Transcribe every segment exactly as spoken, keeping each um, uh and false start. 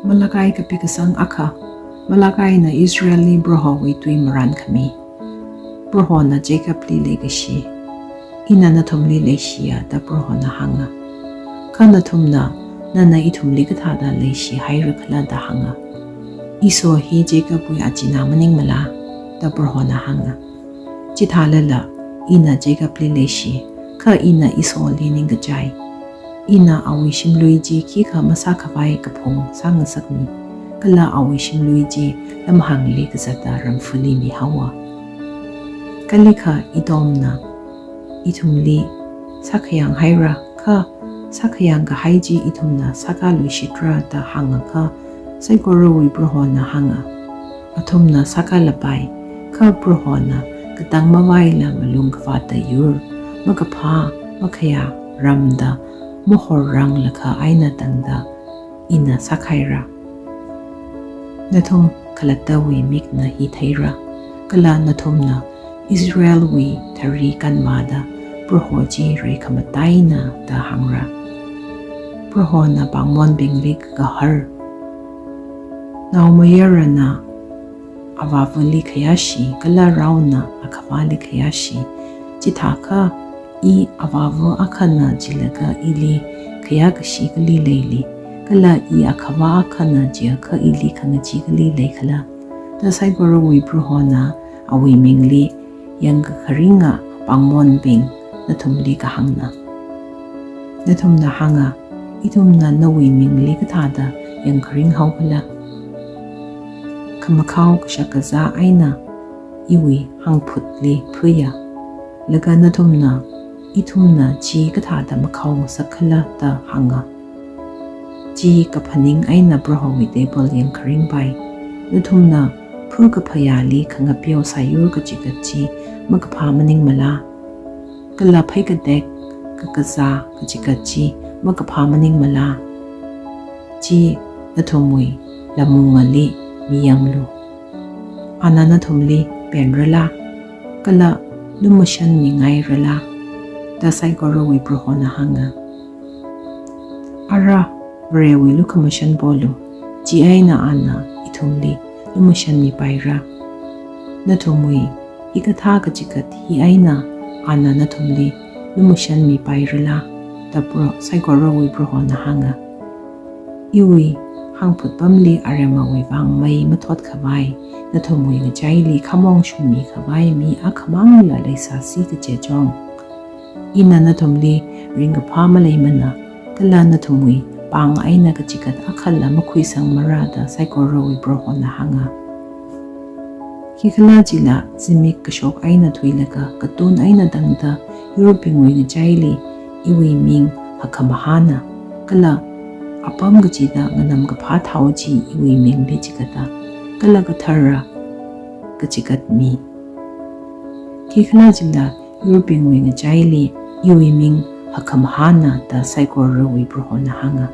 Malachi kapi kasang akha. Malachina Israelli Prohowui tui marānkhami. Prohona Jacobli leikashi, ina nathumli leishiya da Prohona hānga. Kha nathumna, nana ithumli kathāda leishihaira khala da hānga. Esau hi Jacobwui achinā maningmala da Prohona hānga. Chithālala, ina Jacobli leishi, kha ina Esauli ningkachai. Ina awui shimlui chi khikha masākhavai kaphung sāngasakmi, kala awui shimlui chi lamhāngli kazata ramfali mihaowa. Kalikha Edomna ithumli sākhayang haira, kha sākhayang kahai chi ithumna sākāluishitra da hāngakha, saikorawui Prohona hānga. Athumna sākālapai, kha Prohona katang mavaila malung kavāta yur, makaphā makhayā ramda, mahor ranglakha eina tangda ina sākhaira. Nathum khalattawui mikna hi theira, kala nathumna Israelwui thari kanvāda Proho chi reikhamateina da hāngra. Prohona pāngmonbingli kakahar. Naomayarana avāvali khayāshi, kala raona akhavāli khayāshi. Chithākha, i avāva akhana jilaga ili khayākashi kali leili, kala i akhavā akhana jiakha ili khangachee kali leikhala da saikorawui Prohona awui mingli yangkakharinga pāngmonbing nathumli kahāngna. Nathumna hānga, ithumna nawui mingli kathāda yangkharing haokhala? Khamakhao kashakazā eina iwui hāngphutli phuiya. Laga nathumna, ithumna chi kathāda makhao ngasakkhala da hānga. Chi kaphaning eina Prohowui table yangkharingpai. Nathumna phu kaphayāli khangapeo sāyur kachikat chi makaphā maningmala? Kala pheikatek kakazā kachikat chi makaphā maningmala? Chi nathumwui lamungali miyanglu. Ana nathumli penrala, kala lumashanmingairala da saikorawui Prohona hānga. Ara Varewui lukhamashan polu, chieina ana ithumli lumashanmipaira. Nathumwui hikathā kachikat hi eina ana nathumli lumashanmipairala da Pro-, saikorawui Prohona hānga. Iwui hāngphut pamli aremawui vang mei mathotkhavai, nathumwui ngachaili khamong shummikhavai mi akhamangla leisāsi kaje chong. Ina nathumli ringkaphā maleimana, kala nathumwui pāng eina kachikat akhalla makhuisangmara da saikorawui Prohona hānga. Khikhalajila zimik kashok eina thuilaga katun eina tangda yurbingwui ngachaili iwui ming hakhamahāna, kala apam kachida nganamkaphā thao chi iwui mingli chigata, kala kathara kachikat mi. Khikhalajila yurbingwui ngachaili iwui ming hakhamahāna da saikorawui Prohona hānga.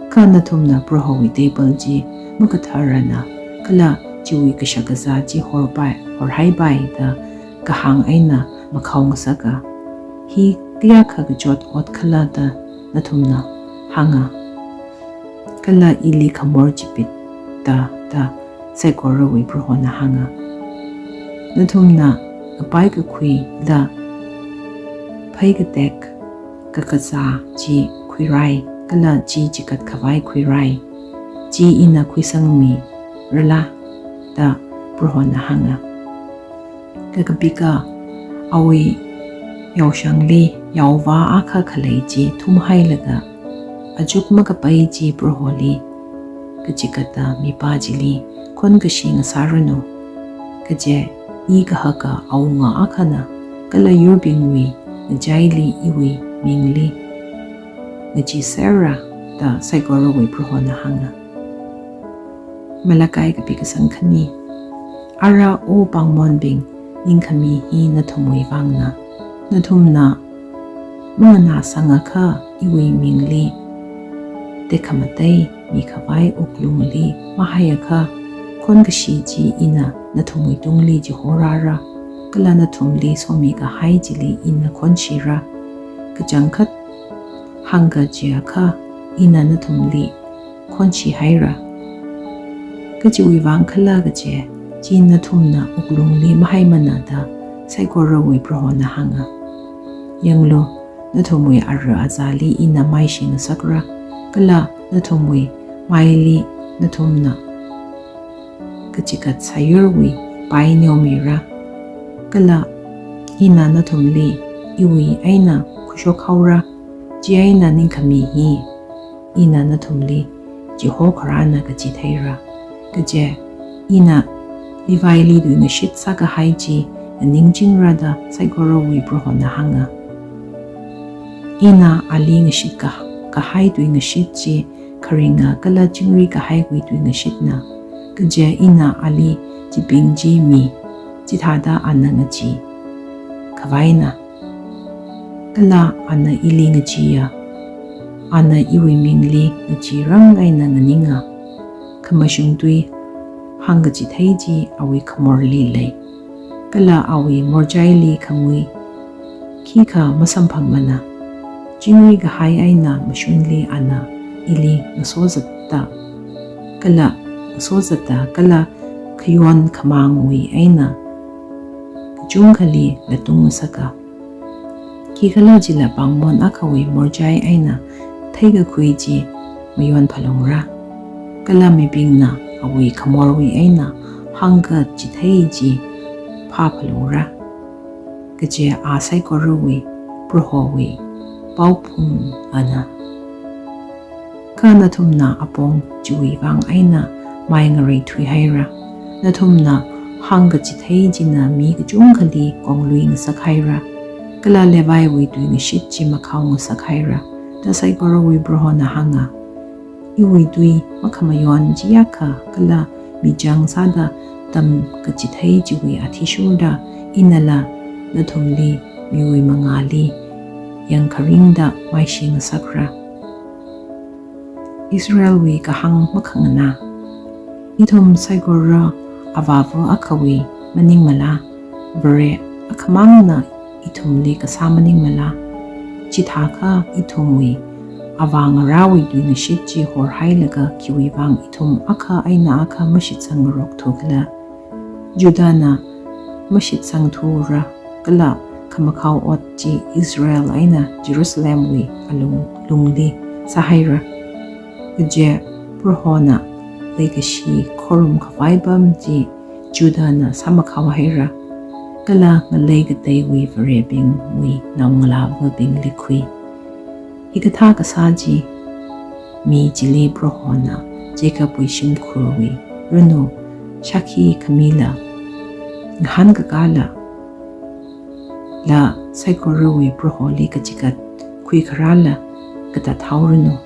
Kha nathumna Prohowui table chi makatharana, kala chiwui kashakazā chi horpai, horhaipai da kahāng eina makhao ngasaka. Hi kayākha kachot ot khala da nathumna hānga. Kala ili khamor chipit da, da saikorawui Prohona hānga. Nathumna kapai kakhuida pheikatek kakazā chi khuirai, kala chi chikat khavai khuirai. Chi ina khuisangmirala da Prohona hānga. Kakapika awui yaoshangli yaovā akha khalei chi thumhailaga, achuk makapai chi Proholi kachikata mipā chili khonkashi ngasāranu. Kaje i kahaka awunga akhana, kala yurbingwui ngachaili iwui mingli ngacheesera da saikorawui Prohona hānga. Malachi kapi kasang khani. Ara O pāngmonbing, ningkhami hi nathumwui vangna. Nathumna manganāsangakha iwui mingli tekhamatei mikhavai wuklungli mahaiakha, khonkashi chi ina nathumwui tungli chihorāra, kala nathumli somikahai chili ina khonshira. Kachangkhat hāngkajiakha ina nathumli khonshihaira, Kachiwui vang khala kaje, chi nathumna wuklungli mahaimana da saikorawui Prohona hānga. Yanglu, nathumwui ara azāli ina maishingasakra, kala nathumwui maili nathumna kachigat sāyurwui pai neomira. Kala ina nathumli iwui eina khuishokhaora, chieina ningkhami hi ina nathumli chihokharāna kaji theira. Kaje, ina Levili tuingashit sākahai chi nganingchingra da saikorawui Prohona hānga. Ina ali ngashit ka-, kahai tuingashit chi kharinga kala chingri kahaiwui tuingashitna. Kaje ina ali chibing chi mi, chithāda ana ngachee khavaina. Kala ana ili ngacheeya, ana iwui mingli ngacheerang eina nganinga. Khamashung tui hāngkachithei chi awui khamorli lei, kala awui morjaili khangui khikha masamphangmana. Chingri kahai eina mashunli ana ili ngasozata, kala ngasozata kala khayon khamāngwui eina kachungkhali latung ngasaka. Khikhalajila pāngmon akhawui morjai eina theikakhui chi mayon phalungra, kala mibingna awui khamorwui eina hāngkachithei chi phāphalungra. Kaje a saikorawui Prohowui paophungana. Kha nathumna apong chiwui vang eina mai ngareithuihaira. Nathumna hāngkachithei china mi kachungkhali konglui ngasakhaira, kala Leviwui tuingashit chi makhao ngasakhaira, da saikorawui Prohona hānga. Iwui tui makhamayon chiyākha kala michang sāda tamkachithei chiwui athishurda inala nathumli miwui mangāli yangkharingda maishingasakra. Israelwui kahāng makhanganā. Ithum saikora avāva akhawui maningmala, Vare akhamangna ithumli kasā maningmala? Chithākha ithumwui avā ngarāwui tuingashit chi horhailaga khiwui vang ithum akha eina akha mashitsangngarokthu khala? Judahna mashitsangthura, kala khamakhao ot chi Israel eina Jerusalemwui alung lungli sāhaira. Kaje Prohona leikashi khorum khavai apam chi Judahna sāmakhao haira, kala ngalei kateiwui varebingwui naongalāvabingli khui. Hikathā kasā chi mi chili Prohona Jacobwui shimkhurwui ranu shākhi khamila, ngahānkakāla, la saikorawui Proholi kachigat khuikharāla katathaoranu.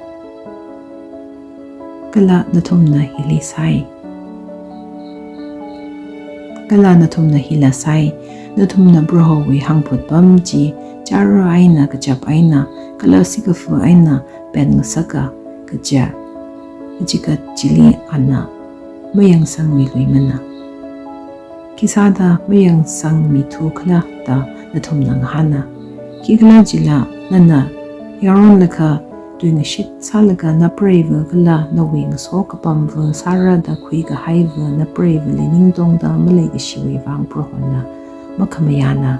Kala nathumna hili sāi. Kala nathumna hila sāi. Nathumna Prohowui hāngphut apam chi chara eina, kachap eina, kala sikafa eina penngasaka, kaje kachigat chili ana mayangsangmiluimana. Khisāda mayangsangmithu khala da nathumna ngahāna. Khikhalajila nana yaronlakha tuingashit sālaga napreiva kala nawui ngaso kapamva sāra da khuikahaiva napreivali ningtongda maleikashiwui vang Prohona makhamayāna.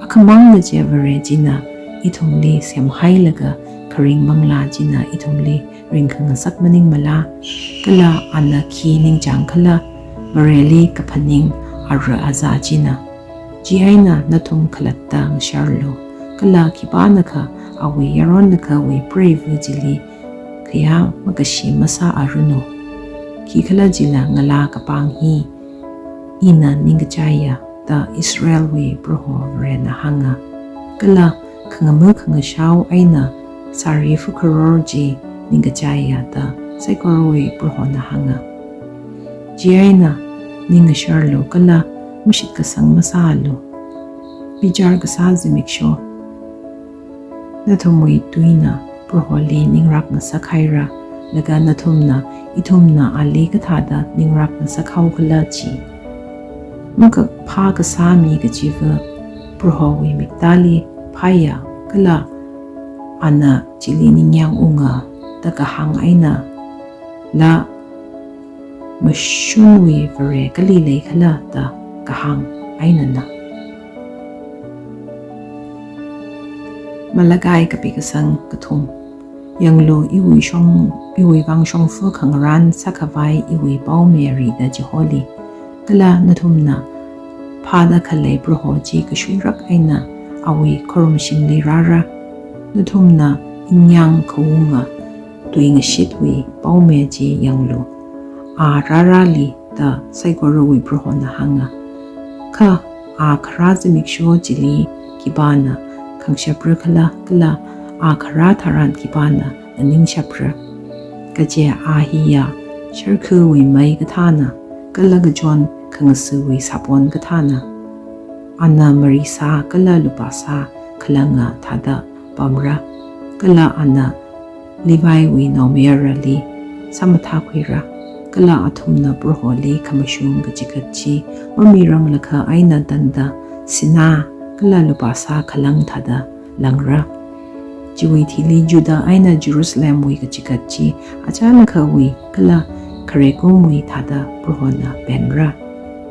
Akhamangna chi Vare china ithumli semhailaga kharing manglā china ithumli ringkhangasak maningmala? Kala ana khi ningchāng khala, Vareli kaphaning ara azā china? Chieina nathum khalatta ngasharlu, kala khipānakha awui yaronlakhawui preiva chili khayā makashi masāaranu. Khikhalajila ngalā kapāng hi ina ningkachaiya, da Israelwui Proho Varena hānga. Kala khangama khangashao eina sari fakharor chi ningkachaiya, da saikorawui Prohona hānga. Chieina ningasharlu kala mashitkasang masālu. Bichar kasā zimiksho. Nathumwui tuina Proholi ningrak ngasakhaira, laga nathumna, ithumna ali kathāda ningrak ngasakhao khala chi. Makaphā kasā mi kachiva Prohowui miktāli phāya, kala ana chili ningyāng unga da kahāng eina, la mashunwui Vare kali leikhala da kahāng einana. Malachi kapi kasang kathum. Yanglu, iwui shong, iwui vang shongfa khangarān sākhavai iwui paomayara da Jiholi. Kala nathumna phāda khalei Proho chi kashuirak eina awui khorumshimli rāra. Nathumna ingyāng khaunga tuingashitwui paomei chi yanglu. A rārali da saikorawui Prohona hānga. Kha a kharā zimiksho chili khipāna khangshapra khala, kala a kharā tharan khipāna nganingshapra? Kaje a hiya sharkhawui mei kathāna, kala kachon khangasawui sapon kathāna. Ana marisā kala lupāsā khalanga thāda pamra, kala ana Leviwui naomayarali sāmathākhuira, kala athumna Proholi khamashung kachikat chi mamiranglakha eina tangda sinā kala lupāsā khalang thāda langra. Chiwui thili Judah eina Jerusalemwui kachikat chi achālakhawui kala kharekumwui thāda Prohona penra.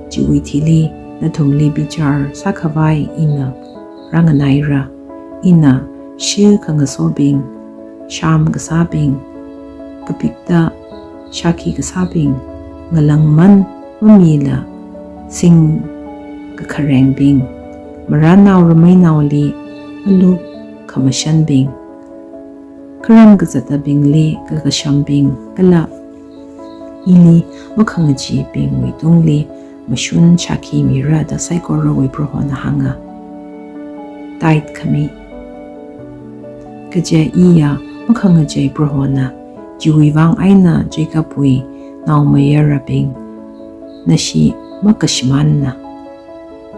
Chiwui thili nathumli bichar sākhavai ina rānganaira. Ina shikhangasobing, sham kasābing, kapikta shākhi kasābing, ngalāngman mamila singkakharengbing, marānnao rameinaoli maluk khamashanbing, kharam kazatabingli kakashambing, kala ili makhangachibingwui tungli mashun shākhi mira da saikorawui Prohona hānga. Tithe khami. Kaje iya makhangachei Prohona, chiwui vang eina Jacobwui naomayarabing, nashi makashimānna.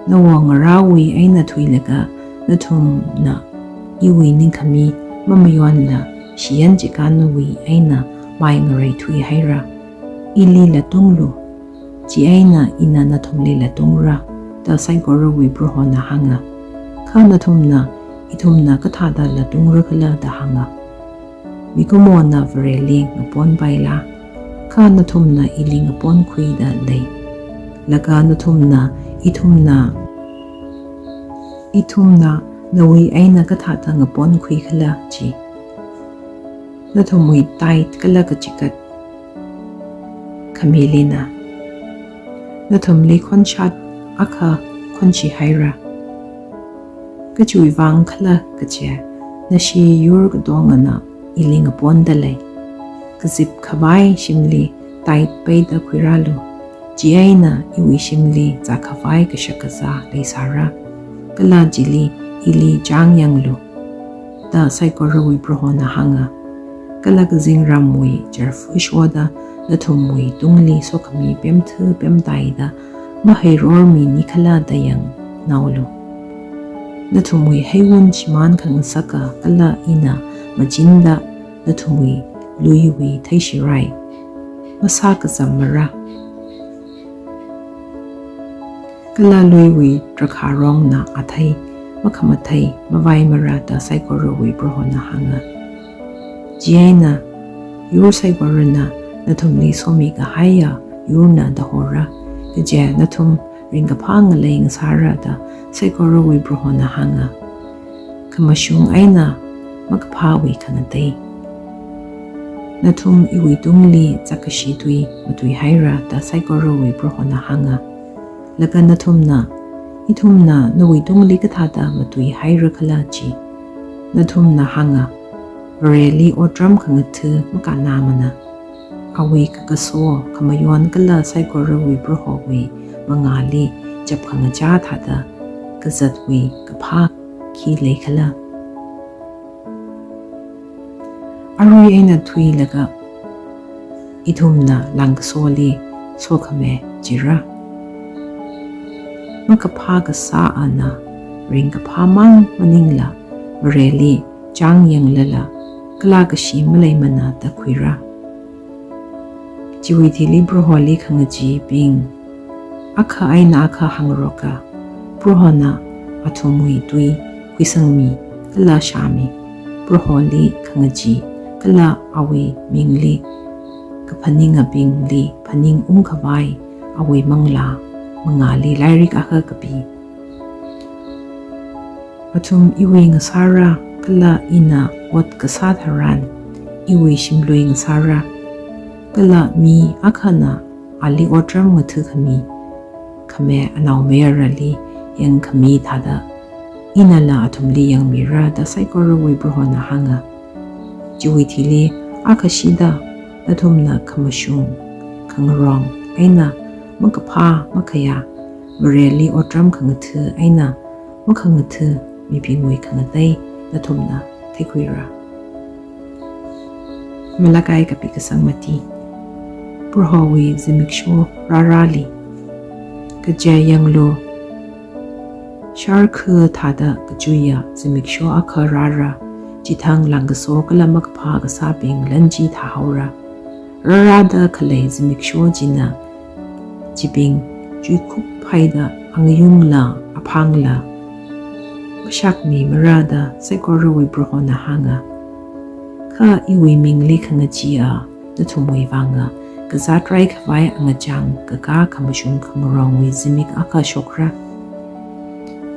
Nawo ngarāwui eina thuilaga nathumna iwui ningkhami mamayonla shiyan chikānwui eina mai ngareithui haira. Ili latunglu, chieina ina nathumli latungra, da saikorawui Prohona hānga. Kha nathumna, ithumna kathāda latungra khala da hānga. Mikumona Vareli ngaponpaila, kha nathumna ili ngaponkhuida lei. Laga nathumna, ithumna, ithumna nawui eina kathāda ngaponkhui khala chi. Nathumwui tithe kala kachikat khamilina. Nathumli khonshat akha khonshi haira. Kachiwui vang khala kaje, nashi yur katongana ili ngaponda lei. Kazip khavai shimli tithe peida khuirālu. Chieina iwui shimli zākhavai kashak kazā leisāra. Kala chili ili chang yanglu, da saikorawui Prohona hānga. Kala kazingramwui charfu shoda nathumwui tungli sokhami pemthu pemtaida maheirormi nikhala da yangnaolu. Nathumwui heiwun shimān khangasaka kala ina machinda nathumwui luiwui theishirai masākazam mara. Kala luiwui drakhārongna athei makhamathei mavaimara da saikorawui Prohona hānga. Chieina yur saikorana nathumli somi kahaiya yurna da hora, kaje nathum ringkaphā ngalei ngasāra da saikorawui Prohona hānga. Khamashung eina makaphāwui khangatei. Nathum iwui tungli zakkashi tui matuihaira da saikorawui Prohona hānga. Laga nathumna, ithumna nawui tungli kathāda matuihaira khala chi. Nathumna hānga, Vareli otram khangatha makānāmana. Awui kakaso khamayon kala saikorawui Prohowui mangāli chapkhangachā thāda kazatwui kaphā khi leikhala. Arui eina thuilaga ithumna langkasoli sokhame jira. Makaphā kasā ana ringkaphā mang maningla Vareli chang yanglala kala kashi maleimana da khuira. Chiwui thili Proholi khangachibing akha eina akha hāngroka, Prohona athumwui tui khuisangmi kala shāmi. Proholi khangachi kala awui mingli kaphaningabingli phaningungkhavai awui manglā mangāli lairik akha kapi. Athum iwui ngasāra kala ina ot kasā tharan iwui shimlui ngasāra, kala mi akhana ali otram ngathakhami khame anaomayarali yangkhami thāda inala athumli yangmira da saikorawui Prohona hānga. Chiwui thili akhashida nathumna khamashung khangarong eina makaphā makhayā, Vareli otram khangatha eina makhangatha mibingwui khangatei nathumna theikhuira. Malachi kapi kasang mati. Prohowui zimiksho rārāli. Kaje yanglu, sharkha thāda kachuiya zimiksho akha rāra, chithang langkaso kala makaphā kasābing lan chi thāhaora. Rārāda khalei zimiksho china chibing chuikhup haida angayungla aphangla kashakmimara da saikorawui Prohona hānga. Kha iwui mingli khangacheeya nathumwui vanga kazāt raikhavai angachang kakā khamashung khangarongwui zimik akha shokra.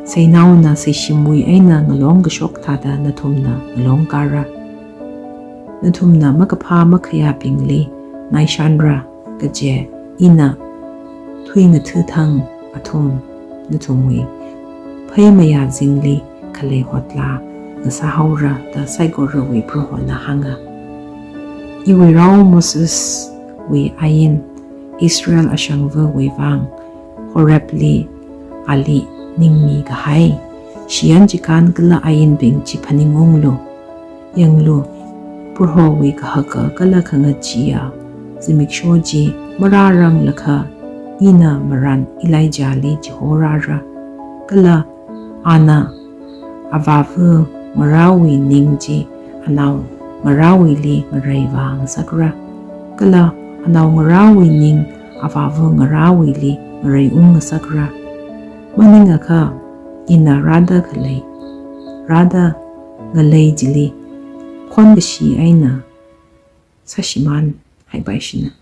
Seinaona seishimwui eina ngalong kashok thāda nathumna ngalong kāra. Nathumna makaphā makhayābingli naishanra, kaje ina thuingatha thang athum nathumwui phei mayāzingli khalei hotlā ngasāhaora da saikorawui Prohona hānga. Iwui rao Moseswui ain, Israel ashangvawui vang Horebli ali ningmi kahai shiyan chikān kala ainbing chi phaningunglu. Yanglu, Prohowui kahaka kala khangacheeya zimiksho chi marāranglakha ina marān Elijahli chihorāra, kala ana avāva ngarāwui ning chi anaongarāwuili ngareivā ngasakra, kala anaongarāwui ning avāva ngarāwuili ngareiungngasakra. Maningakha ina rāda khalei, rāda ngalei chili khonkashi eina sāshimān haipaishina.